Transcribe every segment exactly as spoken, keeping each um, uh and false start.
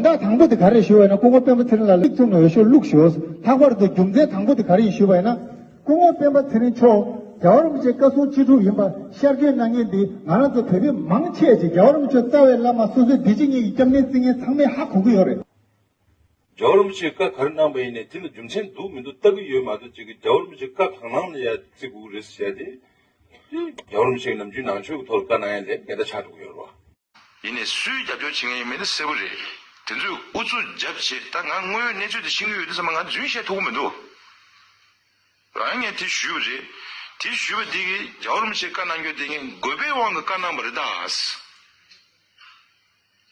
ད་དང་པོ་དེ་ག་རེ་ཞུ་བ་ཡིན་ན། སྐུ་ངོ་སྤེན་པ་ཚེ་རིང་ལགས་ལ་ཚིག་ཐུང་ནས་འོས་ཤོག་བླུགས་ཞུ། ལྷག་པར་དུ་རྒྱུ་མཚན་དང་པོ་དེ་ག་རེ་ཡིན་ཞུ་བ་ཡིན་ན། སྐུ་ངོ་སྤེན་པ་ཚེ་རིང་མཆོག་རྒྱལ་བ་རིན་པོ་ཆེའི་བཀའ་གསུང་ཅི་སྒྲུབ་ཡིན་པ་ཤར་བསྐྱོད་གནང་མཁན་འདི་ང་རང་ཚོ་བོད་མི་མང་ཆེ་ཅིག་རྒྱལ་བ་རིན་པོ་ཆེ་རྩ་བའི་བླ་མ་སོ་སོའི་འདི་ཕྱི་གཉིས་ཀྱི་སྐྱབས་གནས་བརྩི་མཁན་ཚང་མས་ཧ་གོ་གི་ཡོད་རེད། རྒྱལ་བ་རིན་པོ་ཆེས་བཀའ་ག་རེ་གནང་པ་ཡིན་ནའི་དེ་ལ་རྒྱུ་མཚན་འདུག་མི་འདུག་ལྟ་གི་ཡོད་མ་གཏོགས་ཅིག་གི་རྒྱལ་བ་རིན་པོ་ཆེ་བཀའ་གང་གནང་ལ་ཡ་བརྩི་དགོས་ཀྱི་རེད་ཟེར་ཡ་དེ། རྒྱལ་བ་རིན་པོ་ཆེ་གི་ནམ་རྒྱུན་ནང་ཆོས་ཀྱི་ཐོག་ལ་བཀའ་གནང་ཡ་ལས་ངན་པ་ཆགས་འགྲོ་གི་ཡོད་རེད་བ། ཡིན་ནའི་སུས་རྒྱབ་སྐྱོར་བྱེད་མཁན་ཡིན་མིན་ནི་གསལ་པོ་རེད། དེ་ཚོས་ཨུ་ཚུགས་རྒྱབ་བྱེད། ད་ང་དངོས་ཡོད་གནས་ཚུལ་དེ་ཤེས་ཀྱི་ཡོད་དུས་ཙམ་པ་ང་རྫུན་བཤད་ཐུབ་ཀྱི་མི་འདུག་རང་ངས་དེ་ཞུས་པ་རེད། དེ་ཞུས་པ་དེ་གིས་རྒྱལ་བ་རིན་པོ་ཆེས་བཀའ་གནང་རྒྱུ་དེ་ངས་དགོས་པའི་དབང་གིས་བཀའ་གནང་བ་རེད་ད།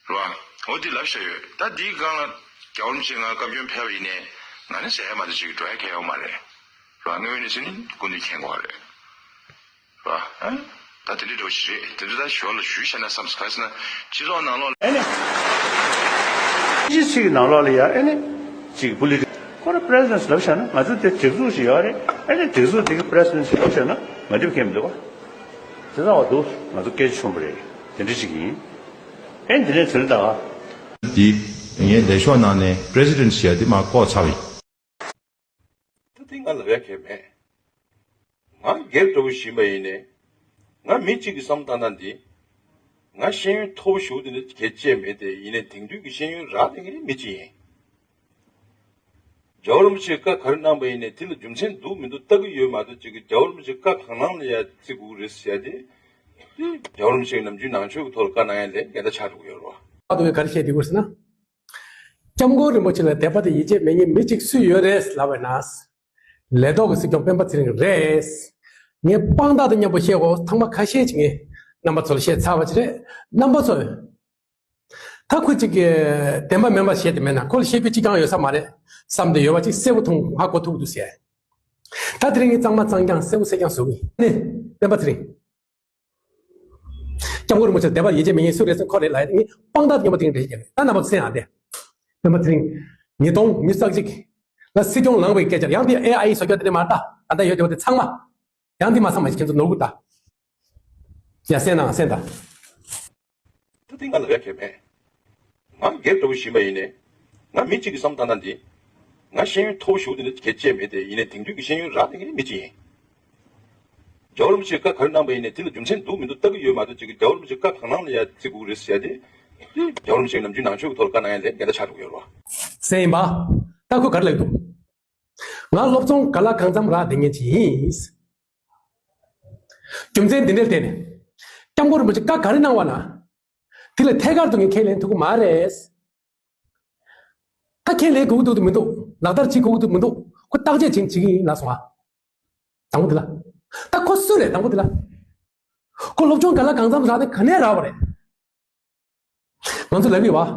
རེད་བ། འོ་དེ་ལབ་བཞག་ཡོད། ད་དེའི་སྒང་ལ་རྒྱལ་བ་རིན་པོ་ཆེ་ང་བཀའ་བཀྱོན་ཕེབས་པ་ཡིན་ནའི་ང་ནི་ཟེར་ཡ་མ་གཏོགས་ཅིག་འགྲོ་ཡ་གང་ཡང་ཡོད་མ་རེད། རེད་བ། དངོས་ཡོད་གནས་ཚུལ་ནི་སྐུ་མདུན་མཁྱེན་གྱི་ཡོད་རེད། རེད་བ། ཨ། ད་དེ་འདྲའི་འགྲོ་ཞིག་རེད། དེ་ཚོ་ད་ཞོར་ལ་ཞུས་བཞག་ན་བསམ་སོང་། ག་རེ་ཟེར་ན་སྤྱི་ཚོགས་ནང་ལོགས་ལ་ཨ་ནི། ཅི་ཞིག་ནང་ལོགས་ལ་ཡ་ཨ་ནི། ཅིག་པོ་ལི་ཊི་ཁོ་ར་པི་རེ་སི་ཌེན་ཊི་ལབ་བཞག་ན་ང་ཚོ་དེ་སྒྲིག་འཛུགས་ཤིག་ཡོད་རེད། ཨ་ནི་སྒྲིག་འཛུགས་དེ་གི་པི་རེ་སི་ཌེན་ཊི་ལབ་བཞག་ན་ང་འགྲིག་མཁན་མི་འདུག་བ། དེ་ཚ་བ་འདུག་ང་ཚོ་སྐད་ཆ་ཆུང་པོ་རེད། དེ་འདྲ་ཅིག་ཡིན། ཨེ་འདི་ནས་ཚུར་ད། འདི་ངའི་ལས་ཤོག་ནང་ནས་པི་རེ་སི་ཌེན་ཊི་ཞེས་འདི་མར་བཀོག་ཚར་བ་ཡིན། ད་དེ་ང་ལབ་ཡ་གང་ཡང་མེད། ང་སྒེར་འདྲ་བོ་ཞིག་ཡིན་པ་ཡིན་ནའི། ང་མི་གཅིག་གི་བསམ་བློ་བཏང་ན་འདི། ང་ཤེས་ཡོན་མཐོ་པོ་ཞེ་པོ་དེ་འདྲ་གལ་ཆེ་མེད་དེ། ཡིན་ནའི་དེང་དུས་ཀྱི་ཤེས་ཡོན་རག་ལས་མཁན་མི་གཅིག་ཡིན། རྒྱལ་བ་རིན་པོ་ཆེས་བཀའ་ག་རེ་གནང་པ་ཡིན་ནའི་དེ་ལ་རྒྱུ་མཚན་འདུག་མི་འདུག་ལྟ་གི་ཡོད་མ་གཏོགས་ཅིག་གི་རྒྱལ་བ་རིན་པོ་ཆེས་བཀའ་གང་གནང་ལ་ཡ་བརྩི་དགོས་རེད་ཟེར་ཡ་དེ། རྒྱལ་བ་རིན་པོ་ཆེས་ནམ་རྒྱུན་ནང་ཆོས་ཀྱི་ཐོག་ལ་བཀའ་གནང་ཡ་ལས་ངན་པ་ཆགས་འགྲོ་གི་ཡོད་རེད་བ། ཨ་དུ་བས་ག་རེ་བཤད་དེ་དགོས་ཟེར་ན། སྐྱབས་མགོན་རིན་པོ་ཆེ་ལ་དད་པ་དང་ཡིད་ཆེས་མེད་མཁན་མི་གཅིག་སུ་ཡོད་རེད་ལབ་པ་ཡིན་ན། ལས་ཐོག་གི་སྲིད་སྐྱོང་སྤེན་པ་ཚེ་རིང་རེད། ངས་དཔང་རྟགས་དང་མཉམ་པོ་བཤད་འོ། ཐེངས་མ་ཁ་ཤས་ཅིག་ངས་རྣམ་པ་ཚོར་བཤད་ཚར་བ་ཅིག་རེད། རྣམ་པ་ཚོ། ད་ཁོ་གཅིག་གིས་བདེན་པ་མིན་པ་བཤད་དེ་མེད་ན་ཁོ་ལ་བཤད་རྒྱུ་གཅིག་ཀྱང་ཡོད་ས་མ་རེད་བསམ་སྟེ་ཡོད་པ་ཅིག་གསལ་པོ་མཐོང་ཧ་གོ་ཐུབ་འདུག་ཟེར། ད་དེ་རིང་ངས་གཙང་མ་གཙང་རྐྱང་གསལ་པོ་གསལ་རྐྱང་བཟོ་གི་ཡིན། ནི་སྤེན་པ་ཚེ་རིང་། སྐྱབས་མགོན་རིན་པོ་ཆེ་དད་པ་ཡིད་ཆེས་མེད་མཁན་སུ་རེད་ཟེར་ཁོ་རེད་ལབ་ཡ་དེ་ངས་དཔང་རྟགས་ཀྱི་མཉམ་པོ་དེ་རིང་འགྲེལ་བཤད་རྒྱག་གི། ད་རྣམ་པ་ཚོ་གསན་ཨ་དེ། སྤེན་པ་ཚེ་རིང་། ཉིས་སྟོང་ཉི་ཤུ་རྩ་གཅིག་ལ་སྲིད་སྐྱོང་ལངས་པའི་སྐད་ཆ་ཡང་དེ་ཨེ་ཨའི་བཟོ་རྒྱུ་དེ་འདྲ་མ་རེད་ད། ད་ལྟ་ཡོད་དེ་བ་དེ་ཚང་མ། ཡང་འདི་མ་ཚང་མ་ཁྱེད་ཚོ་ནོར་གི་ད། ཡ་གསན་དང་གསན་དང་། ད་འདི་ང་ལ་ཡ་གལ་མེད། ང་སྒེར་འདྲ་བོ་ཞིག་ཡིན་པ་ཡིན་ནའི། ང་མི་གཅིག་གི་བསམ་བཏང་ན་འདི། ང་ཤེས་ཡོན་མཐོ་པོ་ཞེ་པོ་དེ་འདྲ་གལ་ཆེ་མེད་དེ། ཡིན་ནའི་དེང་དུས་ཀྱི་ཤེས་ཡོན་རག་ལས་མཁན་མི་གཅིག་ཡིན། རྒྱལ་བ་རིན་པོ་ཆེས་བཀའ་ག་རེ་གནང་པ་ཡིན་ནའི་དེ་ལ་རྒྱུ་མཚན་འདུག་མི་འདུག་ལྟ་གི་ཡོད་མ་གཏོགས་ཅིག་གི་རྒྱལ་བ་རིན་པོ་ཆེས་བཀའ་གང་གནང་ལ་ཡ་བརྩི་དགོས་རེད་ཟེར་ཡ་དེ། རྒྱལ་བ་རིན་པོ་ཆེས་ནམ་རྒྱུན་ནང་ཆོས་ཀྱི་ཐོག་ལ་བཀའ་གནང་ཡ་ལས་ངན་པ་ཆགས་འགྲོ་གི་ཡོད་རེད་བ། གསན་ཡིན་པ། ད་ཁོས་ག་རེ་ལབ་འདུག་ང་སློབ་སྦྱོང་ག་ལ་གང་འཚམ་རག་བསྡད་མཁན་ཅིག་ཡིན། རྒྱུ་མཚན་འདི་འདྲར་བརྟེན་ནས། སྐྱབས་མགོན་རིན་པོ་ཆེ་བཀའ་ག་རེ་གནང་བ་ན། དེ་ལ་ཐད་ཀར་དུ་ངས་ཁས་ལེན་ཐུབ་ཀྱི་མ་རེད། ད་ཁས་ལེན་དགོས་ཀྱི་འདུག་མི་འདུག་ལག་བསྟར་བྱེད་དགོས་ཀྱི་འདུག་མི་འདུག་ཁོ་བརྟག་དཔྱད་བྱེད་བྱེད་ཀྱི་ཡིན་ལབ་སོང་ཨ། དང་པོ་དེ་ལ། ད་ཁོ་སུ་རེད་དང་པོ་དེ་ལ། ཁོ་སློབ་སྦྱོང་ག་ལ་གང་འཚམ་རག་ནས་ག་ནས་རག་པ་རེད། ང་ཚོ་ལབ་ཡོད་བ།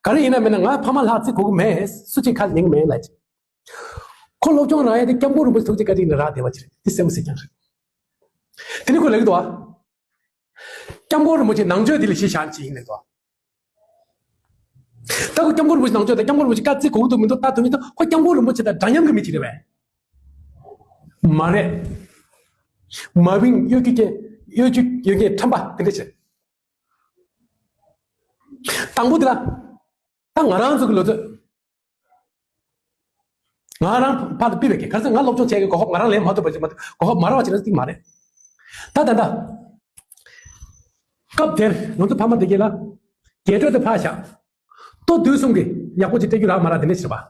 ག་རེ་ཡིན་ན་མིན་ན་ང་ཕ་མ་ལྷག་བརྩི་དགོས་ཀྱི་མེད། སུ་གཅིག་ཁ་ལ་ཉན་གྱི་མེད་ལབ་ཅིག་ཁོ་སློབ་སྦྱོང་རག་ཡ་དེ་སྐྱབས་མགོན་རིན་པོ་ཆེ་ཐུགས་རྗེ་བཀའ་དྲིན་ལ་རག་བསྡད་པ་ཅིག་རེད། དེ་གསལ་པོ་གསལ་རྐྱང་རེད། དེ་ནི་ཁོས་ལབ་ཀྱི་འདུག་བ། སྐྱབས་མགོན་རིན་པོ་ཆེ་ནང་ཆོས་འདི་ལ་གཞི་བཞག་ཅིག་ཡིན་ལབ་འདུག་བ། ད་ཁོ་སྐྱབས་མགོན་རིན་པོ་ཆེ་ནང་ཆོས་དང་སྐྱབས་མགོན་རིན་པོ་ཆེ་བཀའ་བརྩི་དགོས་ཀྱི་འདུག་མི་འདུག་ལྟ་ཐུབ་མི་འདུག་ཁོ་སྐྱབས་མགོན་རིན་པོ་ཆེ་དང་འདྲ་མཉམ་གྱི་མི་ཅིག་རེད་པས། མ་རེད། མ་བིང་གཡོ་སྒྱུ་ཅན། གཡོ་སྒྱུ་ཡོད་མཁན་ཁྲམ་པ་དེ་འདྲ་བྱས། དང་པོ་དེ་ལ། ད་ང་རང་ཚོ་གི་ལོ་ཚོད། ང་རང་ཕར་དུ་ཕུད་པའི་གི་ག་རེ་ཟེར། ང་སློབ་སྦྱོང་བྱས་ཀྱི་གོ་སྐབས་ང་རང་ལེན་མ་ཐུབ་པ་ཅིག་མ་གཏོགས་གོ་སྐབས་མ་རག་པ་ཅིག་རེད་ཟེར་གྱི་མ་རེད། ད་ད་ད། སྐབས་དེར་ང་ཚོ་ཕ་མ་དེ་གས་ལ། རྒྱས་སྤྲོས་དེ་ཕར་བཞག་ལྟོ་དུས་གསུམ་གྱི་ཡག་པོ་ཅིག་སྤྲད་རྒྱུ་རག་མ་རག་དེ་འདྲ་ཞིག་རེད་པ།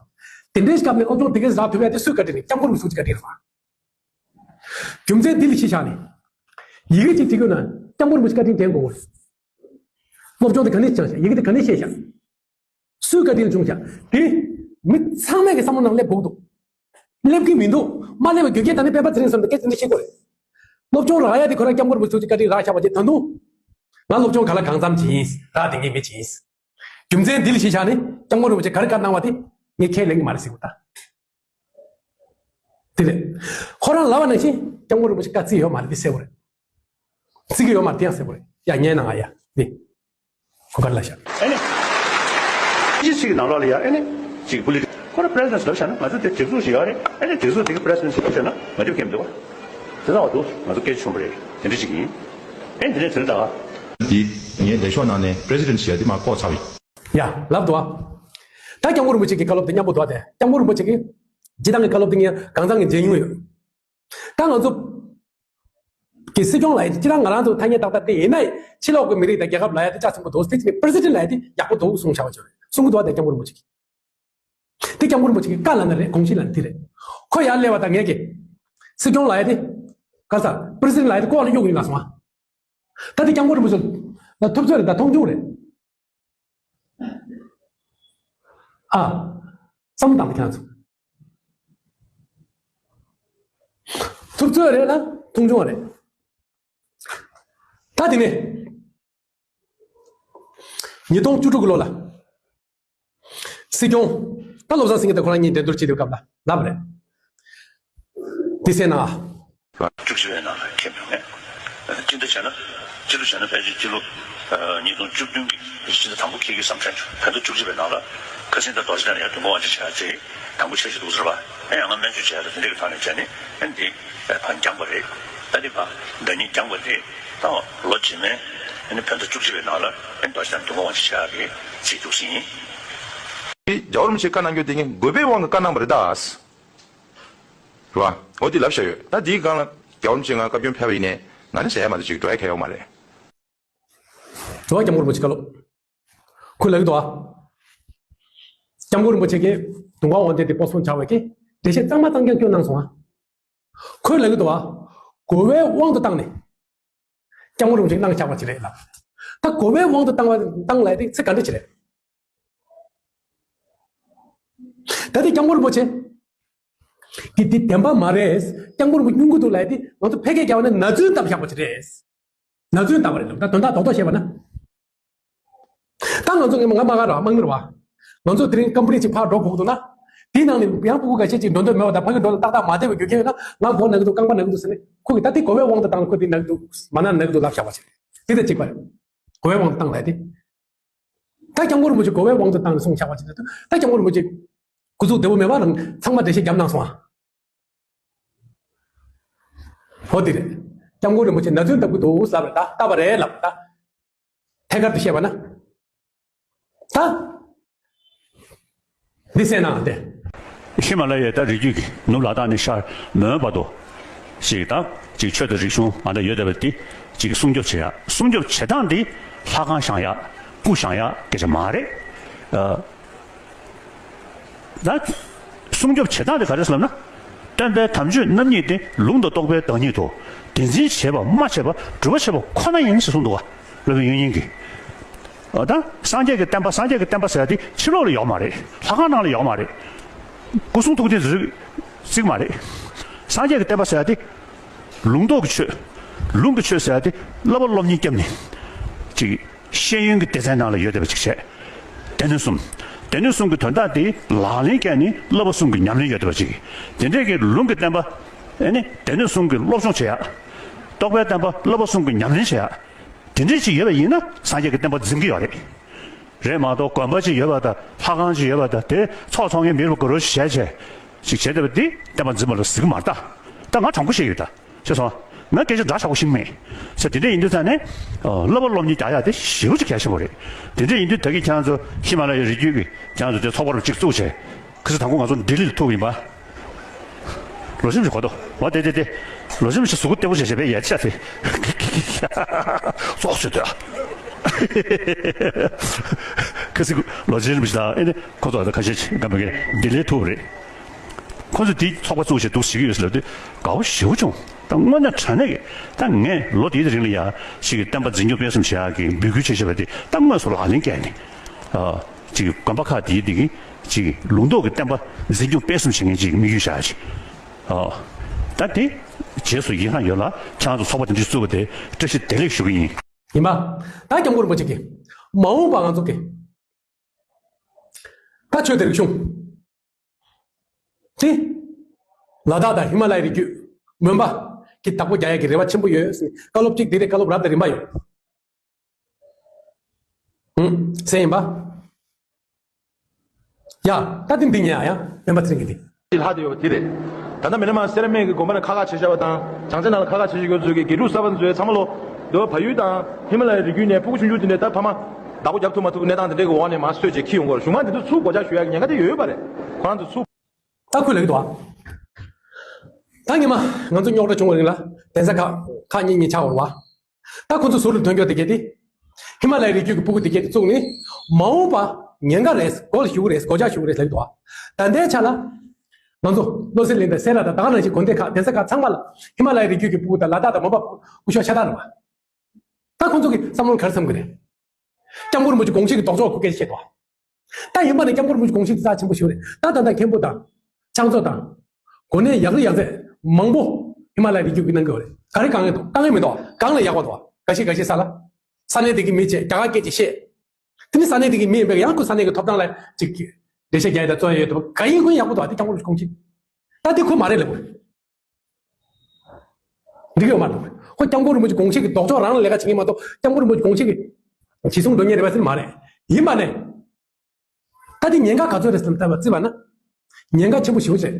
དེ་འདྲའི་སྐབས་ནས་སློབ་སྦྱོང་དེ་གས་རག་ཐུབ་ཡ་དེ་སུའི་བཀའ་དྲིན་རེད། སྐྱབས་མགོན་རིན་པོ་ཆེའི་བཀའ་དྲིན་རེད་པ། རྒྱུ་མཚན་འདི་ལ་གཞི་བཞག་ནས། ཡི་གེ་གཅིག་བྲིས་དགོས་ན་སྐྱབས་མགོན་རིན་པོ་ཆེའི་བཀའ་དྲིན་དྲན་དགོས། སློབ་སྦྱོང་དེ་ག་ནས་བྱུང་ཤག་ཡི་གེ་དེ་ག་ནས་ཤེས་ཤག་སུའི་བཀའ་དྲིན་བྱུང་ཤག་དེ་མི་ཚང་མས་ཀྱི་བསམ་བློ་ནང་སླེབས་དགོས་འདུག་སླེབས་ཀྱི་མི་འདུག་མ་སླེབས་པའི་རྒྱུ་རྐྱེན་ད་ནི་སྤེན་པ་ཚེ་རིང་ཟེར་འདི་སྐད་ཆ་འདི་བཤད་དགོས་རེད། སློབ་སྦྱོང་རག་ཡ་དེ་ཁོ་རང་སྐྱབས་མགོན་རིན་པོ་ཆེ་ཐུགས་རྗེ་བཀའ་དྲིན་རག་ཤག་པ་ཅིག་ད་དུང་། ང་སློབ་སྦྱོང་ག་ལ་གང་འཚམ་བྱེད་ཡིན་རག་བསྡད་མཁན་མི་ཅིག་ཡིན། རྒྱུ་མཚན་འདི་ལ་གཞི་བཞག་ནས་སྐྱབས་མགོན་རིན་པོ་ཆེ་ག་རེ་བཀའ་གནང་བ་དེ་ངས་ཁས་ལེན་གྱི་མ་རེད་ཟེར་དགོས་ད། དེ་ལས། ཁོ་རང་ལབ་པ་ནང་བཞིན་སྐྱབས་མགོན་རིན་པོ་ཆེ་བཀའ་བརྩི་ཡོད་མ་རེད་དེ་གསལ་པོ་རེད། བརྩི་གི་ཡོད་མ་རེད་དེ་ཡང་གསལ་པོ་རེད། ཡ་ཉན་ན་ང་ཡ་དེ། ཁོ་ག་རེ་ལབ་ཤག་ཨེ་ནི། ཅི་ཞིག་ནང་ལོགས་ལ་ཡ་ཨེ་ནི། ཅིག་པུ་ལི། ཁོ་ར་པི་རེ་སི་ཌེན་ཊི་ལབ་བཞག་ན་ང་ཚོ་དེ་སྒྲིག་འཛུགས་ཤིག་ཡོད་རེད། ཨེ་ནི་སྒྲིག་འཛུགས་དེ་གི་པི་རེ་སི་ཌེན་ཊི་ལབ་བཞག་ན་ང་འགྲིག་གི་མི་འདུག་བ། དེ་ལྟ་བ་འདུག་ང་ཚོ་སྐད་ཆ་ཆུང་པོ་རེད། དེ་འདྲ་ཞིག་ཡིན། ཨེ་འདི་ནས་དེ་ལྟ་བ། འདི་ངའི་ལས་ཤོག་ནང་ནས་པི་རེ་སི་ཌེན་ཊི་ཞེས་དེ་མར་བཀོག་ཚར་བ་ཡིན། ཡ་ལབ་འདུག་བ། ད་སྐྱབས་མགོན་རིན་པོ་ཆེ་གི་བཀའ་སློབ་དེ་མཉམ་པོ་འདུག་སྟེ། སྐྱབས་མགོན་རིན་པོ་ཆེ་གི་སྤྱིར་བཏང་གི་བཀའ་སློབ་དེ་ངས་གང་ཚང་གི་མཇལ་མྱོང་ཡོད། ད་ང་ཚོ་གི་སྲིད་སྐྱོང་ལ་ཡིན་སྤྱིར་བཏང་ང་རང་ཚོ་ཐ་སྙད་ཏག་ཏག་དེ་ཡིན་ན་ཕྱི་ལོགས་ཀྱི་མི་རིགས་དང་རྒྱལ་ཁབ་ལ་ཡ་དེ་ལྕགས་ཆེན་པོ་འདུག་དེ་ཅི་ནས་པི་རེ་སི་ཌེན་ལ་ཡ་དེ་ཡག་པོ་འདུག་གསུངས་བཞག་པ་ཅིག་རེད། གསུང་གི་འདུག་བ། དེ་སྐྱབས་མགོན་རིན་པོ་ཆེ་གིས། དེ་སྐྱབས་མགོན་རིན་པོ་ཆེ་གི་བཀའ་ལ་ན་རེད། དགོངས་གཞི་ལ་ན་དེ་རེད། ཁོ་ཡར་སླེབས་པ་དང་ངས་ཀྱི་སྲིད་སྐྱོང་ལ་ཡ་དེ་ག་ས་པི་རེ་སི་ཌེན་ལ་ཡ་དེ་ལྐོག་ལ་གཡུག་གི་ཡིན་ལ་སོང་ཨ། ད་དེ་སྐྱབས་མགོན་རིན་པོ་ཆེ་ལ་ཐུབ་ཚོད་རེད། ད་མཐོང་ཆུང་རེད། ཨ། བསམ་བློ་བཏང་དེ་ཁྱེད་རང་ཚོ། ཐུབ་ཚོད་རེད་ལ་མཐོང་ཆུང་བ་རེད། ད་དེ་ནས་ཉིས་སྟོང་བཅུ་དྲུག་གི་ལོ་ལ་སྲིད་སྐྱོང་ད་བློ་བཟང་སེང་གེ་དང་ཁོ་རང་གཉིས་འགྲན་བསྡུར་བྱེད་དུས་སྐབས་ལ་ལབ་རེད། དེ་སེ་ན། བཅུ་གཅིག་པའི་ནང་ལ་ཁེལ་མྱོང་ངས། སྤྱི་ཟླ་བྱས་ན་སྤྱི་ལོ་བྱས་ན་ཕལ་ཆེར་སྤྱི་ལོ་ཉིས་སྟོང་བཅུ་བདུན་གྱི་སྤྱི་ཟླ་དང་པོ་ཁེལ་གྱི་བསམ་དྲན་བྱུང་། བོད་ཟླ་བཅུ་གཅིག་པའི་ནང་ལ་ཁ་སང་ད་རྡོ་རྗེ་གདན་ལ་ཡང་དུས་འཁོར་དབང་ཆེན་བྱ་ཡག་ཅིག་དང་པོ་འཆར་གཞི་འདུག་ཟེར་བ། ཨེ་ཡང་ང་སྨན་བཅོས་བྱས་ཡག་ལ་དེ་འདྲ་གི་ཐོག་ནས་བྱས་ནས་ཨེ་འདི་ཕར་འགྱངས་པ་རེད། ད་འདི་ཕར་ཟླ་ཉིན་འགྱངས་པ་རེད། ད་ལོ་རྗེས་མའི་ཨེ་ནི་བོད་ཟླ་བཅུ་གཅིག་པའི་ནང་ལ་ཨེ་རྡོ་རྗེ་གདན་དུས་འཁོར་དབང་ཆེན་བྱ་ཡག་གི་ཅིག་འདུག་ཟིན་ཡིན། རྒྱལ་བ་རིན་པོ་ཆེས་བཀའ་གནང་རྒྱུ་དེ་ངས་དགོས་པའི་དབང་གིས་བཀའ་གནང་བ་རེད་ད། རེད་བ། འོ་དེ་ལབ་བཞག་ཡོད། ད་དེའི་སྒང་ལ་རྒྱལ་བ་རིན་པོ་ཆེ་ང་བཀའ་བཀྱོན་ཕེབས་པ་ཡིན་ནའི་ང་ནི་ཟེར་ཡ་མ་གཏོགས་ཅིག་འགྲོ་ཡ་གང་ཡོད་མ་རེད། འགྲོ་བ་སྐྱབས་མགོན་རིན་པོ་ཆེ་བཀའ་སློབ། ཁོས་ལབ་ཀྱི་འདུག་བ། སྐྱབས་མགོན་རིན་པོ་ཆེ་གིས་དུས་འཁོར་དབང་ཆེན་དེ་པོསཊ་པོན་བྱ་བའི་གི་འགྲེལ་བཤད་གཙང་མ་གཙང་རྐྱང་བསྐྱོན་གནང་སོང་བ། ཁོས་ལབ་ཀྱི་འདུག་བ། དགོས་པའི་དབང་དུ་བཏང་ནས། སྐྱབས་མགོན་རིན་པོ་ཆེ་གནང་བཞག་པ་ཅིག་རེད་ལབ། ད་དགོས་པའི་དབང་དུ་བཏང་བ་བཏང་ལབ་དེ་ཚིག་ག་འདྲ་ཅིག་རེད། ད་དེ་སྐྱབས་མགོན་རིན་པོ་ཆེ་གི་དེ་བདེན་པ་མ་རེད། སྐྱབས་མགོན་རིན་པོ་ཆེ་སྙུང་གི་འདུག་ལབ་དེ་ང་ཚོ་ཕལ་སྐད་རྒྱག་པ་ན་ན་ཚོད་བཏབ་བཞག་པ་ཅིག་རེད། ན་ཚོད་བཏབ་པ་རེད་ལབ། ད་དོན་དག་རྡོག་རྡོག་བཤད་པ་ན། ད་ང་ཚོ་ངས་ང་མ་ག་ར་དམག་མི་རེད་བ། ང་ཚོ་དེ་རིང་ཀམ་པ་ནི་ཅིག་ཕར་འགྲོ་དགོས་འདུག་ན། དེའི་ནང་ནས་ཡང་སྤུ་གུ་འགའ་ཤས་ཅིག་འགྲོ་འདོད་མེད་པ་དང་ཕ་གི་འགྲོ་ལ་ཏག་ཏག་མ་བསྡད་པའི་རྒྱུ་རྐྱེན་ཡོད་ན་ང་འགོར་ན་གི་འདུག་རྐང་པ་ན་གི་འདུག་ཟེར་ནས་ཁོ་གིས་ད་དེ་དགོས་པའི་དབང་དུ་བཏང་ཁོས་དེ་ན་གི་འདུག་མ་ན་ན་གི་འདུག་ལབ་བཞག་པ་ཅིག་རེད། དེ་ད་གཅིག་པ་རེད། དགོས་པའི་དབང་དུ་བཏང་ལབ་དེ། ད་སྐྱབས་མགོན་རིན་པོ་ཆེ་དགོས་པའི་དབང་དུ་བཏང་ནས་གསུངས་བཞག་པ་ཅིག་རེད། ད་སྐྱབས་མགོན་རིན་པོ་ཆེ་སྐུ་གཟུགས་བདེ་པོ་མེད་པ་རང་ཚང་མ་འགྲེལ་བཤད་བརྒྱབ་གནང་སོང་ཨ། འོ་དེ་རེད། སྐྱབས་མགོན་རིན་པོ་ཆེ་ན་ཚོད་བཏབ་ཀྱི་འདུག་ལབ་རེད། ད་བཏབ་པ་རེད་ལབ་ད། ཐད་ཀར་དུ་བཤད་པ་ན། ད། འདི་གསན་ན་དེ། ཧི་མ་ལ་ཡའི་ད་རི་རྒྱུད་ཀྱི་ནུབ་ལ་དྭགས་ནས་ཤར་མོན་བར་དུ། ཞིག་ད་ཅིག་ཆོས་དང་རིག་གཞུང་ཨ་འདྲ་ཡོད་བསྡད་པ་དེ་ཅིག་སྲུང་སྐྱོབ་བྱེད་ཡ། སྲུང་སྐྱོབ་བྱེད་སྟངས་འདི་ལྷ་ཁང་བཞེངས་ཡ་སྐུ་བཞེངས་ཡ་སྐད་ཆ་མ་རེད། ཨ། ད་སྲུང་སྐྱོབ་བྱེད་སྟངས་དེ་ག་རེ་ཟེར་ལབ་ན། སྟོན་པའི་དམ་ཆོས་རྣམ་གཉིས་ཏེ། ལུང་དང་རྟོགས་པའི་བདག་ཉིད་དོ། དེ་འཛིན་བྱེད་པ་སྨྲ་བྱེད་པ་སྒྲུབ་པ་བྱེད་པ་ཁོ་ན་ཡིན་ཞེས་གསུངས་འདུག་བ། སློབ་དཔོན་དབྱིག་གཉེན་གྱིས། འོ་ད་སངས་རྒྱས་ཀྱི་བསྟན་པ་སངས་རྒྱས་ཀྱི་བསྟན་པ་ཟེར་ཡ་དེ་ཕྱི་ལོགས་ལ་ཡོད་མ་རེད། ལྷ་ཁང་ནང་ལ་ཡོད་མ་རེད། སྐུ་གསུང་ཐུགས་རྟེན་ཟེར་ཚིག་མ་རེད། སངས་རྒྱས་ཀྱི་བསྟན་པ་ཟེར་ཡ་དེ། ལུང་རྟོགས་ཀྱི་ཆོས། ལུང་གི་ཆོས་ཟེར་ཡ་དེ་བསླབ་པ་སློབ་གཉེར་བརྒྱབ་ནས། ཅིག་ཤེས་ཡོན་གྱི་སྡེ་ཚན་ནང་ལ་ཡོད་བསྡད་པ་ཅིག་བྱས། སྡེ་སྣོད་གསུམ། སྡེ་སྣོད་གསུམ་གྱི་དོན་དག་དེ་ལག་ལེན་བཀལ་ནས་བསླབ་པ་གསུམ་གྱི་ཉམས་ལེན་ཡོད་བསྡད་པ་ཅིག་དེ་འདྲས་ཀྱི་ལུང་གི་བསྟན་པ། ཨེ་ནི་སྡེ་སྣོད་གསུམ་གྱི་སློབ་སྦྱོང་བྱེད་ཡ། རྟོགས་པའི་བསྟན་པ་བསླབ་པ་གསུམ་གྱི་ཉམས་ལེན་བྱེད་ཡ། དེ་འདྲས་ཅིག་ཡོད་པ་ཡིན་ན་སངས་རྒྱས་ཀྱི་བསྟན་པ་འཛིན་གྱི་ཡོད་རེད། རེད་མ་གཏོགས་དགོན་པ་ཅིག་ཡོད་པ་དང་ལྷ་ཁང་ཅིག་ཡོད་པ་དང་དེ་ཚོགས་ཚོགས་མཁན་མི་རུ་དགའ་རོགས་ཤིག་བྱས་བྱས། ཅིག་བྱས་བསྡད་པ་འདི་བསྟན་པ་འཛིན་པ་ལ་ཟེར་གྱི་མ་རེད་ད། ད་ང་དྲང་པོ་བཤད་ཡོད་ད། ཤེས་སོང་། ང་སྐད་ཆ་འདྲ་ཆགས་པོ་ཤེས་མེད། ཟེར་དེ་འདྲ་ཡིན་དུས་ཙང་ནས། བསླབ་པ་སློབ་གཉེར་རྒྱག་ཡག་དེ་ཞེ་པོ་ཅིག་གལ་ཆེན་པོ་རེད། དེ་འདྲ་ཡིན་དུས་ད་གིན་ཁྱེད་རང་ཚོ་ཧི་མ་ལ་ཡའི་རི་རྒྱུད་ཀྱི་ཁྱེད་རང་ཚོ་དེ་ཚོགས་པ་རུ་གཅིག་བཙུགས་བྱས། ཁ་སང་དང་པོ་ང་ཚོ་ལྡི་ལི་ལ་ཐུག་ཡིན་པ། ལོ་གཞོན་ཞིག་གོ་ཐོ། འོ་དེ་དེ་དེ། ལོ་གཞོན་ཞིག་གཟུགས་པོ་བརྟན་པོ་བྱས་བྱས་པས་ཡ་ཆ་དེ། ཙོག་ཟེར་དུས། ཁ་སང་ལོ་གཞོན་ཞིག་དང་ཨེ་ནི་ཁོ་ཚོ་ད་ཁ་ཤས་ཅིག་སྐམ་པོ་གི་ལྡི་ལི་ཐུག་པ་རེད། ཁོ་ཚོ་དེ་ཚོགས་པ་བཙུགས་བྱས་འདུག་ཟེར་གྱི་ཡོད་ཟེར་ལབ་དུས་དགའ་པོ་ཞེ་པོ་བྱུང་། ད་དངོས་གནས་དྲང་གནས་ཀྱི་ད་ངས་ལོ་དེའི་རིང་ལ་ཡ་ཞིག་གི་བསྟན་པ་འཛིན་སྐྱོང་སྤེལ་གསུམ་བྱེད་ཡག་གི་འབོད་སྐུལ་བྱེད་བཞིན་པ་དེ་ད་དངོས་སུ་ལག་ལེན་བཀལ་ནས། ཨ། ཅིག་གི་དགོན་པ་ཁག་དེའི་དེ་གི་ཅིག་གི་ལུང་རྟོགས་ཀྱི་བསྟན་པ་འཛིན་སྐྱོང་སྤེལ་གསུམ་བྱེད་མཁན་ཅིག་དམིགས་ཡུལ་བཞག་ཅིག་ཨ། ད་དེ་རྗེས་སུ་ཡི་རང་ཡོད་ལ་ཁྱེད་རང་ཚོ་ཚོགས་པ་དེ་འདྲ་བཙུགས་པ་དེ་བཀྲ་ཤིས་བདེ་ལེགས་ཞུ་གི་ཡིན། ཡིན་པ། ད་སྐྱབས་མགོན་རིན་པོ་ཆེ་གིས་མ་འོངས་པ་ང་ཚོ་གི་ད་ཆོས་དང་རིག་གཞུང་། དེ། ལ་དྭགས་དང་ཧི་མ་ལ་ཡའི་རི་རྒྱུད། མོན་པ། གི་བདག་པོ་རྒྱག་ཡག་གི་རེ་བ་ཆེན་པོ་ཡོད། བཀའ་སློབ་གཅིག་འདི་རེད། བཀའ་སློབ་རབ་དང་རིམ་པ་ཡོད། ཧུམ། ཟེར་ཡིན་པ། ཡ། ད་དེ་འདི་ཉན་ཡ་ཡ། སྨན་པ་ཚེ་རིང་གི་འདི། ལྷག་དེ་ཡོད་པ་དེ་རེད། ད་ལྟ་མི་ན་མ་སེ་ར་སྨད་ཀྱི་དགོན་པ་ནང་ཁག་ཁག་བྱེད་བཞག་པ་དང་། བྱང་རྩེ་ནང་ལ་ཁག་ཁག་བྱེད་བཞིན་ཡོད་ཚོད་ཀྱི་དགེ་ཕྲུག་གསར་པ་ཚོས་ཚང་མ་ལོ། འདི་བ་བལ་ཡུལ་དང་ཧི་མ་ལ་ཡའི་རི་རྒྱུད་ནས་ཕྲུ་གུ་ཆུང་ཆུང་དེ་འདྲ་ད་ཕ་མ། བདག་པོ་རྒྱབ་ཐུབ་མ་ཐུབ་གནས་སྟངས་དེ་འདྲའི་གི་འོག་ནས་མར་གསོད་བྱས་ཁྱེར་ཡོང་གི་ཡོད་རེད། གཞུང་མང་དེ་ཚོ་ཚུར་གོ་ཆ་ཞུ་ཡག་གི་ཉེན་ཁ་དེ་ཡོད་པ་རེད། ཁོ་རང་ཚོ་ཚུར། ད་ཁོས་ལབ་ཀྱི་འདུག་ཨ། ད་ཉི་མ་ང་ཚོ་རྙོག་དྲ་བྱུང་བ་རིང་ལ་གདན་ས་ཁག་ཁག་གཉིས་གཉིས་ཆགས་པ་རེད་བ། ད་ཁོ་ཚོ་ཟུར་ལ་ཐོན་རྒྱུ་དེ་གས་དེ། ཧི་མ་ལ་ཡའི་རི་རྒྱུད་ཀྱི་སྤུ་གུ་དེ་གས་དེ་བཙུགས་ནས་མ་འོངས་པ་ཉེན་ཁ་རེད། གོ་ལ་ཞུ་གི་རེད། གོ་ཆ་ཞུ་གི་རེད་ལབ་ཀྱི་འདུག་ཨ། ད་ལྟའི་ཆ་ལ། ང་ཚོ་བློ་གསལ་གླིང་དང་སེ་ར་དང་ད་ག་ནང་བཞིན་དགོན་སྡེ་ཁག་གདན་ས་ཁག་ཚང་མ་ལ་ཧི་མ་ལ་ཡའི་རི་རྒྱུད་ཀྱི་སྤུ་གུ་དང་ལ་དྭགས་དང་མོན་པ་སྐུ་ཞབས་ཤ་སྟག་རེད་བ། ད་ཁོང་ཚོ་གི་བསམ་བློར་ག་རེ་བསམ་གི་རེད། སྐྱབས་མགོན་རིན་པོ་ཆེ་དགོངས་གཞི་གི་ལྡོག་ཕྱོགས་ཁོ་སྐད་ཆ་བཤད་འདུག་ད་ཡིན་པ་ནི་སྐྱབས་མགོན་རིན་པོ་ཆེ་དགོངས་གཞི་དེ་རྩ་ཆེན་པོ་ཞིག་རེད། ད་ད་ལྟ་མཁན་པོ་དང་། ཕྱག་མཛོད་དང་། གོ་གནས་ཡག་རིགས་ཡག་ཚད་མང་པོ་ཧི་མ་ལ་ཡའི་རི་རྒྱུད་ཀྱི་གནང་གི་ཡོད་རེད། ག་རེ་དཀའ་ངལ་འདུག་དཀའ་ངལ་མི་འདུག་གང་ལ་ཡག་པོ་འདུག་ག་ཤེད་ག་ཤེད་ས་ལ། ས་གནས་དེ་གི་མི་བྱས་རྒྱ་གར་སྐད་ཅིག་བཤད། དེ་ནི་ས་གནས་དེ་གི་མི་ཡིན་པས་ཡང་ཁོ་ས་གནས་ཀྱི་ཐོབ་ཐང་ལ་ཅིག་འགྲེལ་བཤད་རྒྱག་ཡ་དང་རྩོད་ཡ་ཡོད་དུས་ག་ཡིན་ཁོ་ཡག་པོ་འདུག་དེ་སྐྱབས་མགོན་རིན་པོ་ཆེ་དགོངས་གཞི། ད་དེ་ཁོ་མ་རེད་ལབ་དགོས། འགྲིག་ཡོད་མ་འདུག་ཁོ་སྐྱབས་མགོན་རིན་པོ་ཆེ་དགོངས་གཞི་གི་ལྡོག་ཕྱོགས་རང་ལ་ལས་ཀ་བྱེད་ཀྱི་མ་གཏོགས་སྐྱབས་མགོན་རིན་པོ་ཆེ་དགོངས་གཞི་གི་གཞི་བཟུང་འགྲོ་མཁན་རེད་པ་ཟེར་མ་རེད། ཡིན་པ་ནས། ད་དེ་ཉེན་ཁ་ག་ཚོད་རེད་ཟེར་ལབ་བརྩིས་པ་ན། ཉེན་ཁ་ཆེན་པོ་ཞེ་པོ་ཅིག་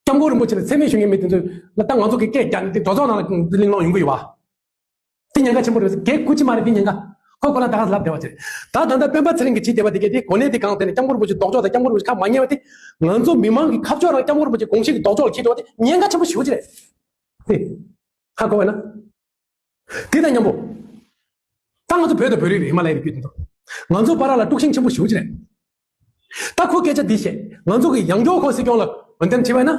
སྐྱབས་མགོན་རིན་པོ་ཆེ་ལ་མཚན་སྨད་ཞུ་མཁན་མི་དེ་ཚོས་ལ་ད་ང་ཚོ་གི་སྐད་རྒྱག་ནས་དེ་གྲོས་ཚོགས་ནང་ལ་གླེང་སློང་ཡོང་གི་ཡོད་པ། དེ་ཉེན་ཁ་ཆེན་པོ་རེད་ཟེར་གལ་ཁུ་ཅི་མ་རེད། དེ་ཉེན་ཁ་ཁོ་ཁོ་ན་ད་ག་ལབ་བསྡད་པ་ཅིག་ད་ད་ལྟ་སྤེན་པ་ཚེ་རིང་གིས་བྱེད་བསྡད་པ་དེ་གས་དེ་གོ་གནས་དེ་གང་དེ་ནས་སྐྱབས་མགོན་རིན་པོ་ཆེ་ལྡོག་ཕྱོགས་དང་སྐྱབས་མགོན་རིན་པོ་ཆེ་ཁ་མ་ཉན་པ་དེ་ང་ཚོ་མི་མང་གི་ཁ་ཕྱོགས་རང་སྐྱབས་མགོན་རིན་པོ་ཆེ་དགོངས་གཞི་གི་ལྡོག་ཕྱོགས་ལ་འཁྱེར་འགྲོ་བ་དེ་ཉེན་ཁ་ཆེན་པོ་ཞེ་པོ་ཅིག་རེད། དེ་ཧ་གོ་བས་ན། དེ་དང་མཉམ་པོ། ད་ང་ཚོ་བོད་དང་བོད་རིགས་རེད། ཧི་མ་ལ་ཡའི་རི་རྒྱུད་དེ་ཚོ། ང་ཚོ་བར་ལ་དཀྲུག་ཤིང་ཆེན་པོ་ཞེ་པོ་ཅིག་རེད། ད་ཁོ་སྐད་ཆ་འདི་བཤད། ང་ཚོ་གི་ཡང་སྐྱོར་ཁོ་སྲིད་སྐྱོང་ལ་འོས་འདེམས་བྱེད་པ་ཡིན་ན།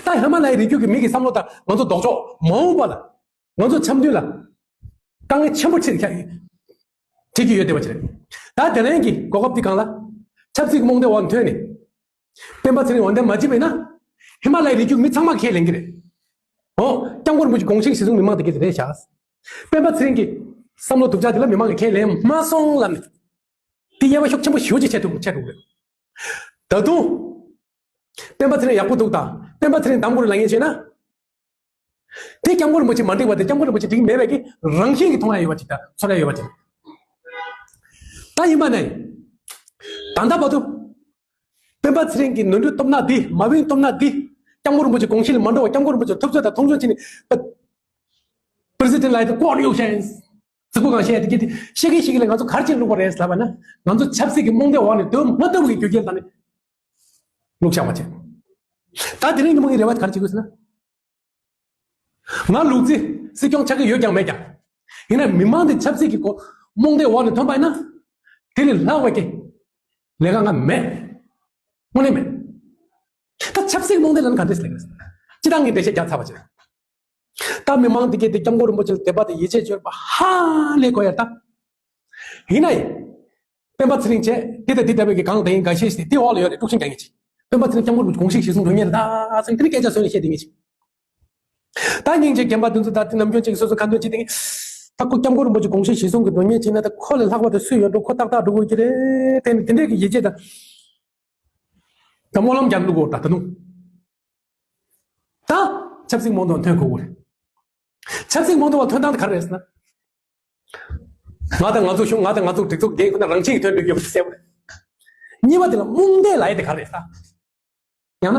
ད་ཧི་མ་ལ་ཡའི་རི་རྒྱུད་ཀྱི་མི་གི་བསམ་བློ་དང་ང་ཚོ་ལྡོག་ཕྱོགས་མ་འོངས་པ་ལ། ང་ཚོ་འཆམ་མཐུན་ལ། དཀའ་ངལ་ཆེན་པོ་ཕྱིར་ཁྱབ་ཡོད། འཕྲད་ཀྱི་ཡོད་བསྡད་པ་ཅིག་རེད། ད་དེ་རིང་གི་གོ་སྐབས་འདི་སྒང་ལ། ཆབ་སྲིད་ཀྱི་རྨོངས་དད་འོག་ནས་ཐོན་ནས། སྤེན་པ་ཚེ་རིང་འོས་འདེམས་མ་བྱས་པ་ཡིན་ན། ཧི་མ་ལ་ཡའི་རི་རྒྱུད་མི་ཚང་མ་ཁས་ལེན་གྱི་རེད། འོ། སྐྱབས་མགོན་རིན་པོ་ཆེ་དགོངས་གཞི་གཞི་བཟུང་མི་མང་དེ་གས་དེ་རེད་ཤག་སྤེན་པ་ཚེ་རིང་གི་བསམ་བློ་སྡུག་ཅག་དེ་ལ་མི་མང་གིས་ཁས་ལེན་མ་སོང་ལབ་ནས། དེ་དབྱེ་བ་ཤུགས་ཆེན་པོ་ཞེ་པོ་ཅིག་ཕྱེ་ཐུབ་ཕྱེ་ཐུབ་རེད། ད་དུང་། སྤེན་པ་ཚེ་རིང་ཡག་པོ་འདུག་དང་སྤེན་པ་ཚེ་རིང་གདམ་དགོས་རེད་ལབ་མཁན་བྱས་ན། དེ་སྐྱབས་མགོན་རིན་པོ་ཆེ་མ་འགྲིག་པ་དེ་སྐྱབས་མགོན་རིན་པོ་ཆེ་འགྲིག་མེད་པའི་གི་རང་བཞིན་གྱི་མཐོང་ཡ་ཡོད་པ་ཅིག་དང་ཚོར་ཡ་ཡོད་པ་ཅིག་ད་ཡིན་པ་ནས། ད་ལྟ་བར་དུ། སྤེན་པ་ཚེ་རིང་གི་ནོར་འཁྲུལ་སྟོབས་ན་འདི་མ་བིན་སྟོབས་ན་འདི། སྐྱབས་མགོན་རིན་པོ་ཆེ་དགོངས་གཞི་ལ་མ་འགྲོ་བ་སྐྱབས་མགོན་རིན་པོ་ཆེ་ཐུབ་ཚོད་དང་མཐོང་ཆུང་བྱས་ནས། པ། པི་རེ་སི་ཌེན་ལ་ཡི་ཏི་ཀོ་ནིའུ་ཤན། རྫིག་པོ་གང་བཤད་ཡ་དེ་གི་དེ་ཤེས་ཀྱི་ཤེས་ཀྱི་ལ་ང་ཚོ་ག་རེ་བྱས་བླུགས་པ་རེད་ལབ་པ་ན། ང་ཚོ་ཆབ་སྲིད་ཀྱི་རྨོངས་དད་འོག་ནས་སྡོད་མ་ཐུབ་པའི་རྒྱུ་རྐྱེན་དང་ནི། བླུགས་བཞག་པ་བྱས། ད་དེ་རིང་ཉིན་མོ་ངའི་རེ་བ་ག་རེ་བྱེད་དགོས་ཟེར་ན། ང་ལུག་རྫི་སྲིད་སྐྱོང་ཆགས་ཀྱི་ཡོད་ཀྱང་མེད་ཀྱང་། ཡིན་ན་མི་མང་དེ་ཆབ་སྲིད་ཀྱི་སྒོ་རྨོངས་དད་འོག་ནས་ཐོན་པ་ཡིན་ན། དེ་ལས་ལྷག་པ་ཀྱི་ལས་ཀ་ང་མེད། དངོས་གནས་མེད། ད་ཆབ་སྲིད་རྨོངས་དད་ལ་ནི་ག་འདྲས་ལས་ཀ་རེད། སྤྱི་བཏང་གི་འགྲེལ་བཤད་རྒྱག་ཚར་བ་ཅིག་ད་མི་མང་དེ་གས་དེ་སྐྱབས་མགོན་རིན་པོ་ཆེ་ལ་དད་པ་དང་ཡིད་ཆེས་བྱེད་པ་ཧ་ལས་གོ་ཡ་ད། ཡིན་ན་ཡང་། སྤེན་པ་ཚེ་རིང་བྱས་དེ་དང་དེ་ལྟ་བུའི་གི་གང་དེ་ཡིན་འགའ་ཤས་ཤིག་དེ་འོག་ལ་ཡོད་རེད། དཀྲུག་ཤིང་རྒྱག་མཁན་ཅིག་སྤེན་པ་ཚེ་རིང་སྐྱབས་མགོན་རིན་པོ་ཆེ་དགོངས་གཞི་གཞིར་བཟུང་འགྲོ་མཁན་རེད་ད་ཟེར་དེ་ནི་སྐད་ཆ་བཟོས་ནས་བཤད་བསྡད་མཁན་ཅིག་ད་སྙིང་རྗེ་རྒན་པ་དེ་ཚོ་ད་དེ་ནམ་རྒྱུན་ཅིག་སོ་སོ་ཁ་འདོན་བྱེད་དེ། ད་ཁོ་སྐྱབས་མགོན་རིན་པོ་ཆེ་དགོངས་གཞི་གཞིར་བཟུང་གི་འགྲོ་མཁན་ཅིག་ན་ད་ཁོ་ལས་ལྷག་པ་དེ་སུ་ཡོད་འགྲོ། ཁོ་ཏག་ཏག་འགྲོ་དགོས་ཀྱི་རེད་དེ་ནི་དེ་འདྲས་ཀྱི་ཡིད་ཆེས་དང་། ད་སྨོན་ལམ་རྒྱག་འདུག་གོ་ད་ད་དུང་། ད་ཆབ་སྲིད་རྨོངས་དད་འོག་ཐོན་དགོས་ཀྱི་རེད། ཆབ་སྲིད་རྨོངས་དད་འོག་ཐོན་སྟངས་དེ་ག་རེ་རེད་ཟེར་ན། ང་དང་ང་ཚོ་གཞུང་ང་དང་ང་ཚོ་སྒྲིག་འཛུགས་འགན་ཁོ་ན་རང་བཞིན་གྱིས་ཐོན་འགྲོ་གི་ཡོད་པ་གསལ་པོ་རེད། གཉིས་པ་དེ་ལ་རྨོངས་དད་ལབ་ཡ་དེ་ག་རེ་རེད་ཟེར། ཡང་ན།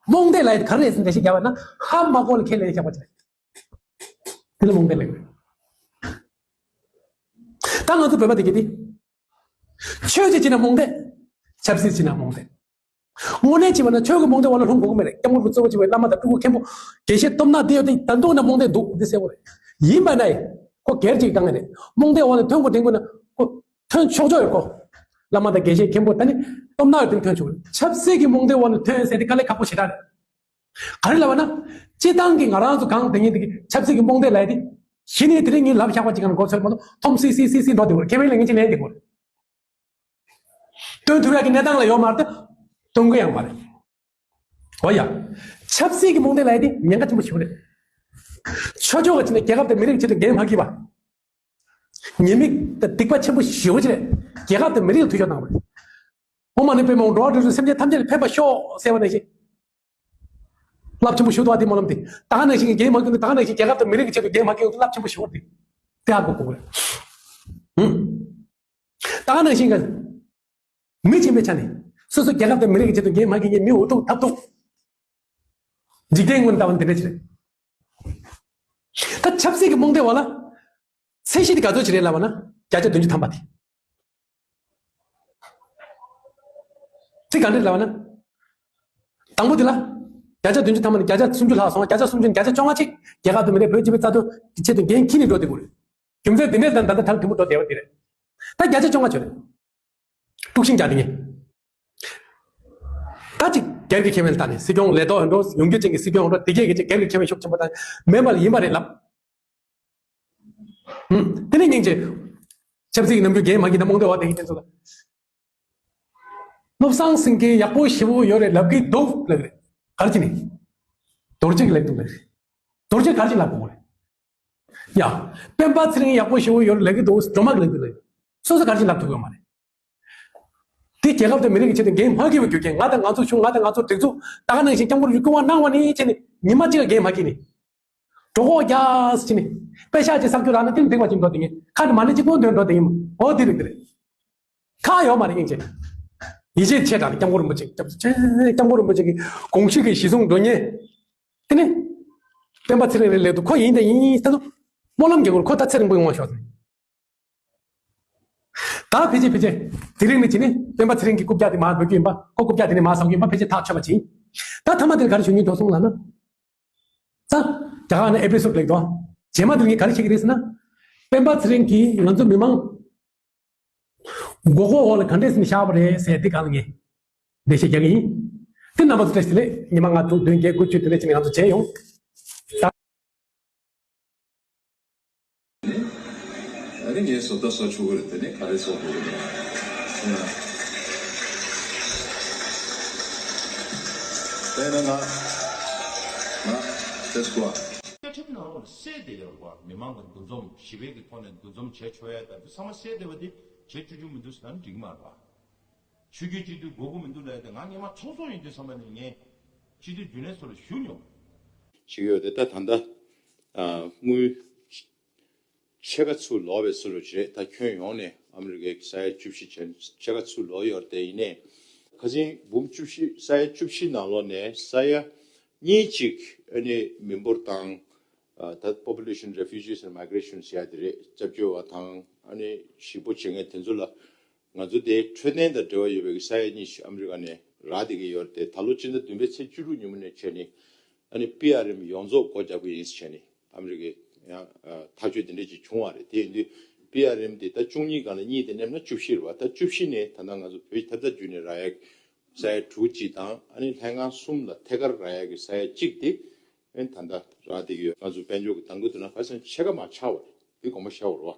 རྨོངས་དད་ལབ་ཡ་དེ་ག་རེ་རེད་ཟེར་འགྲེལ་བཤད་རྒྱག་པ་ན་ཧ་མ་གོ་ལ་ཁས་ལེན་བཞག་པ་ཅིག་རེད། དེ་ལ་རྨོངས་དད་ལབ་ཡོད། ད་ང་ཚོ་བོད་པ་དེ་གི་དེ། ཆོས་ཀྱི་ཕྱིར་ན་རྨོངས་དད། ཆབ་སྲིད་ཕྱིར་ན་རྨོངས་དད། དངོས་གནས་བྱས་པ་ན་ཆོས་ཀྱི་རྨོངས་དད་འོག་ལ་ལྷུང་དགོས་ཀྱི་མ་རེད། སྐྱབས་མགོན་རིན་པོ་ཆེ་གཙོ་བོ་བྱས་པའི་བླ་མ་དང་སྤྲུལ་སྐུ་མཁན་པོ་དགེ་བཤེས་སྟོབས་ན་དེ་ཡོད་དེ་ད་དུང་ན་རྨོངས་དད་འདུག་འདི་གསལ་པོ་རེད། ཡིན་པ་ན་ཡང་ཁོ་སྒེར་གྱི་དཀའ་ངལ་རེད། རྨོངས་དད་འོག་ནས་ཐོན་དགོས་དྲན་དགོས་ན་ཁོ་ཐོན་ཆོག་ཆོག་ཡོད་ཁོ། བླ་མ་དང་དགེ་བཤེས་མཁན་པོ་ད་ནི་སྟོབས་ན་ཡོད་དེ་ཐོན་ཆོག་ཆབ་སྲིད་ཀྱི་རྨོངས་དད་འོག་ནས་ཐོན་ཟེར་དེ་དཀའ་ལས་ཁག་པོ་ཞེ་དྲག་རེད། ག་རེ་ལབ་པ་ན། སྤྱི་བཏང་གི་ང་རང་ཚོ་གང་དེ་ཉིད་དེ་གི་ཆབ་སྲིད་ཀྱི་རྨོངས་དད་ལབ་ཡ་དེ། གཞི་ནས་དེ་རིང་ངས་ལབ་བཞག་པ་ཅིག་གང་མགོ་ཚོས་མ་གཏོགས་ཐོམ་སི་སི་སི་སི་འགྲོ་དེ་བོར་ཁེ་ཕན་ལེན་མཁན་ཅིག་ལེན་དེ་བོར། སྟོན་ཐུབ་ཡག་གི་གནས་སྟངས་ལ་ཡོད་མ་རེད་དེ། སྟོན་གི་ཡང་མ་རེད། འོ་ཡ། ཆབ་སྲིད་ཀྱི་རྨོངས་དད་ལབ་ཡ་དེ་ཉེན་ཁ་ཆེན་པོ་ཞིག་རེད། ཆོས་ཕྱོགས་ཀྱི་ཆ་ནས་རྒྱལ་ཁབ་དང་མི་རིགས་ཆེད་དུ་འགན་མ་འཁྱེར་བ། ཉེས་དམིགས་དང་སྡིག་པ་ཆེན་པོ་ཞེ་པོ་ཅིག་རེད། རྒྱལ་ཁབ་དང་མི་རིགས་ལ་འཐུས་ཤོར་བཏང་བ་རེད། ཨོཾ་མ་ཎི་པདྨེ་ཧཱུྃ། འགྲོ་བ་རིགས་དྲུག་སེམས་ཅན་ཐམས་ཅད་ལ་ཕན་པར་ཤོག་ཟེར་བ་ནང་བཞིན། རླབས་ཆེན་པོ་ཞིག་འདུག་ཨ་དེ་སྨོན་ལམ་དེ། ད་ག་ནང་བཞིན་གྱི་འགན་མ་འཁྱེར་ན་ད་ག་ནང་བཞིན་རྒྱལ་ཁབ་དང་མི་རིགས་ཀྱི་ཆེད་དུ་འགན་མ་འཁྱེར་ཡོང་དུས་རླབས་ཆེན་པོ་ཞིག་འོང་དེ། དེ་ཧ་གོ་དགོས་རེད། ཧུམ། ད་ག་ནང་བཞིན་གྱི། མི་ཆེན་པོའི་ཆ་ནས་སོ་སོ་རྒྱལ་ཁབ་དང་མི་རིགས་ཀྱི་ཆེད་དུ་འགན་མ་འཁྱེར་མཁན་མི་འུ་ཐུག་ཐབ་ཐུག་འཇིག་རྟེན་ཀུན་ལྟ་བ་འདི་འདྲ་ཞིག་རེད། ད་ཆབ་སྲིད་ཀྱི་རྨོངས་དད་འོག་ལ། ཚད་གཞི་དེ་ག་ཚོད་ཅིག་རེད་ལབ་པ་ན་བརྒྱ་ཆ་བདུན་ཅུ་ཐམ་པ་དེ། ཚིག་ག་འདྲ་ལབ་པ་ན། དང་པོ་དེ་ལ། བརྒྱ་ཆ་བདུན་ཅུ་ཐམ་པ་ནས་བརྒྱ་ཆ་སུམ་ཅུ་ལྷག་སོང་། བརྒྱ་ཆ་སུམ་ཅུ་ནས་བརྒྱ་ཆ་བཅོ་ལྔ་ཅིག་རྒྱལ་ཁབ་དུ་མི་རེ་བོད་སྤྱི་པའི་རྩ་དོན་གྱི་ཆེད་དུ་འགན་འཁྱེར་ནས་འགྲོ་བསྡད་དགོས་རེད། རྒྱུ་མཚན་དེ་འདྲས་དང་ད་ལྟ་ཐག་གྲིང་པོ་འགྲོ་བསྡད་པ་དེ་རེད། ད་བརྒྱ་ཆ་བཅོ་ལྔ་བྱོས་རེད། དཀྲུག་ཤིང་རྒྱག་དེ་ངས། ད་ཅིག་སྒེར་གྱི་ཁེ་ཕན་ལ་བལྟས་ནས་སྲིད་སྐྱོང་ལས་ཐོག་འགྲོ་ཡོང་རྒྱུ་ཅན་གྱི་སྲིད་སྐྱོང་འགྲོ་དེ་གས་ཀྱི་ཅིག་སྒེར་གྱི་ཁེ་ཕན་ཤུགས་ཆེན་པོ་དང་མེད་པ་ལ་ཡིན་པ་རེད་ལབ། ཧུམ། དེ་ནས་སྙིང་རྗེ། ཆབ་སྲིད་ཀྱི་ནམ་རྒྱུན་འགན་མ་འཁྱེར་ན་རྨོངས་དད་པ་དེ་ཡིན་དེ་ཚོ་ལ། བློ་བཟང་སེང་གེ་ཡག་པོ་ཞེ་པོ་ཡོད་རེད་ལབ་ཀྱི་འདུག་ལབ་རེད། ག་རེ་བྱས་ནས། རྡོ་རྗེ་གིས་ལབ་འདུག་ལབ་རེད། རྡོ་རྗེ་ག་རེ་བྱས་ལབ་དགོས་རེད། ཡ། སྤེན་པ་ཚེ་རིང་ཡག་པོ་ཞེ་པོ་ཡོད་རེད་ལབ་ཀྱི་འདུག་སྒྲོལ་མ་གིས་ལབ་འདུག་ལབ། སོ་སོ་ག་རེ་བྱས་ལབ་ཐུབ་ཡོད་མ་རེད། དེ་རྒྱལ་ཁབ་དང་མི་རིགས་ཀྱི་ཆེད་དུ་འགན་མ་འཁྱེར་བའི་རྒྱུ་རྐྱེན། ང་དང་ང་ཚོ་གཞུང་། ང་དང་ང་ཚོ་སྒྲིག་འཛུགས། ད་ག་ནང་བཞིན་སྐྱབས་མགོན་རིན་པོ་ཆེ་སྐུ་དབང་གནང་བ་ནས་བྱས་ནས་ཉི་མ་གཅིག་ལ་འགན་མ་འཁྱེར་ནས། གྲོད་ཁོག་རྒྱགས་བྱས་ནས་དཔེ་ཤག་ཅིག་བསགས་རྒྱུ་རག་ན་དེ་ལ་འགྲིག་པ་ཅིག་འགྲོ་དེ་ཡིན། ཁ་ནས་མ་ཎི་གཅིག་པོ་འདོན་འགྲོ་དེ་ཡིན། འོ་དེ་རིགས་དེ་རེད། ཁག་ཡོད་མ་རེད་སྙིང་རྗེ། ཡིད་ཆེས་ཆེ་དྲགས་སྐྱབས་མགོན་རིན་པོ་ཆེ། སྐྱབས་ཆེ་སྐྱབས་མགོན་རིན་པོ་ཆེ་གི་དགོངས་གཞི་གི་གཞི་བཟུང་འགྲོ་མཁན། དེ་ནས། སྤེན་པ་ཚེ་རིང་རེད་ལབ་དུས་ཁོ་ཡིན་དང་ཡིན་ཡིན་ཟེར་དུས། སྨོན་ལམ་རྒྱག་དགོས། ཁོ་ད་ཚེ་རིང་པོ་ཡོང་བ་ཤོག་ཟེར། ད་ཕལ་ཆེར་ཕལ་ཆེར་དེ་རིང་ནས་བྱས་ནས་སྤེན་པ་ཚེ་རིང་གི་རྐུབ་བཀྱག་དེ་མར་འབོད་རྒྱུ་ཡིན་པ། ཁོ་རྐུབ་བཀྱག་དེ་ནས་མར་ཟ་རྒྱུ་ཡིན་པ་ཕལ་ཆེར་ཐག་ཆོད་པ་ཅིག་ད་མཐའ་མ་དེར་ག་རེ་ཞུ་སྙིང་འདོད་སོང་ལབ་ན། ད། རྒྱ་གར་ནས་ཨེ་པི་སོད་ལེགས་འདུག་རྗེས་མ་དེ་ངས་ག་རེ་བཤད་ཀྱི་རེད་ཟེར་ན། སྤེན་པ་ཚེ་རིང་གིས་ང་ཚོ་མི་མང་། མགོ་སྐོར་འོག་ལ་ག་འདྲས་ཟིན་བཞག་པ་རེད་ཟེར་དེ་ག་ལ་ངས། འགྲེལ་བཤད་རྒྱག་གི་ཡིན། དེ་རྣམ་པ་ཚོ་བཀྲ་ཤིས་བདེ་ལེགས། ཉི་མ་ལྔ་དྲུག་བདུན་བརྒྱད་དགུ་བཅུ་དེ་འདྲས་བྱས་ནས་ང་ཚོ་མཇལ་ཡོང་། ཨ་ནི་ངའི་བཟོ་ལྟ་བཟོ་ཆོག་གི་རེད། དེ་ནི་ག་རེ་བཟོ་དགོས་ཀྱི་རེད། དེ་ནི་ང་ང་དེ་སྐོར། བཅའ་ཁྲིམས་ནང་ལོགས་ལ་གསལ་བསྡད་ཡོད་རེད་བ། མི་མང་གི་འདུ་འཛོམས་ཞི་བའི་གི་ཐོག་ནས་འདུ་འཛོམས་བྱས་ཆོག་ཡ་ད་དེ་ཚང་མ་གསལ་བསྡད་པ་དེ་བྱེད་ཆོག་རྒྱུ་མི་འདུག་ཟེར་ན་འགྲིག་གི་མ་རེད་བ། ཆོས་བརྒྱུད་སྤྱི་འཐུས་དགོས་ཀྱི་མི་འདུག་ལབ་ཡ་དེ་ང་སྔོན་མ་ཚོགས་གཙོ་ཡིན་དུས་ཙམ་པ་ནས་ངས་སྤྱི་འཐུས་རྒྱུན་ལས་ཚོ་ལ་ཞུ་མྱོང་། ཞུ་ཡོད་དེ་ད་ད་ལྟ་ཨ་དངུལ་ཕྱེད་ཀ་ཚུར་ལོག་པའི་བཟོ་འདྲ་ཅིག་རེད། ད་ཁྱོན་ཡོངས་ནས་ཨ་མི་རི་ཀའི་ས་ཡ་བཅུ་བཞི་ཅན་ཕྱེད་ཀ་ཚུར་ལོག་ཡོད་རེད་དེ། ཡིན་ནའི་ཁ་སང་འབུམ་བཅུ་བཞི། ས་ཡ་བཅུ་བཞི་ནང་ལོགས་ནས་ས་ཡ་གཉིས་ཅིག་ཨ་ནི་མི་འབོར་དང་། ཨ་ད་population refugees and migration ཟེར་ཡ་དེ་རེད། སྐྱབས་བཅོལ་བ་དང་ཨ་ནི་གཞིས་སྤོ་བྱེད་མཁན་དེ་ཚོ་ལ། ང་ཚོ་དེ་འཕྲོད་བསྟེན་དང་འབྲེལ་བ་ཡོད་པའི་ས་ཡ་གཉིས་ཤིག་ཨ་མི་རི་ཀ་ནས་རག་བསྡད་ཀྱི་ཡོད་རེད་དེ། ད་ལོ་སྤྱི་ཟླ་བདུན་པའི་ཚེས་བཅུ་དྲུག་ཉིན་མོ་ནས་བྱས་ནས་ཨ་ནི་པི་ཨར་ཨེམ་ཡོངས་རྫོགས་སྒོ་རྒྱག་གི་ཡིན་ཟེར་བྱས་ནས་ཨ་མི་རི་ཀའི་ཡང་ཐག་གཅོད་དེ་འདྲ་ཅིག་བྱུང་བ་རེད། དེ་ཡིན་དུས་པི་ཨར་ཨེམ་དེ་ད་བཅུ་གཉིས་སྒང་ལ་གཉིས་དེ་མནན་ན་བཅུ་བཞི་རེད་བ། ད་བཅུ་བཞི་ནས་ད་ལྟ་ང་ཚོ་བོད་ཐབས་རྩ་བརྒྱུད་ནས་རག་ཡ་ས་ཡ་དྲུག་ཅིག་དང་། ཨ་ནི་ལྷན་ཁང་གསུམ་ལ་ཐད་ཀར་རག་ཡ་གི་ས་ཡ་གཅིག་དེ་ཨ་ནི་ད་ལྟ་རག་བསྡད་ཀྱི་ཡོད། ང་ཚོ་དཔལ་འབྱོར་གྱི་གདམ་ག་དེ་ན་ཁ་སང་ཕྱེད་ཀ་མར་ཆག་པ་རེད། དེ་དགོངས་པ་བཞག་པ་རེད་བ།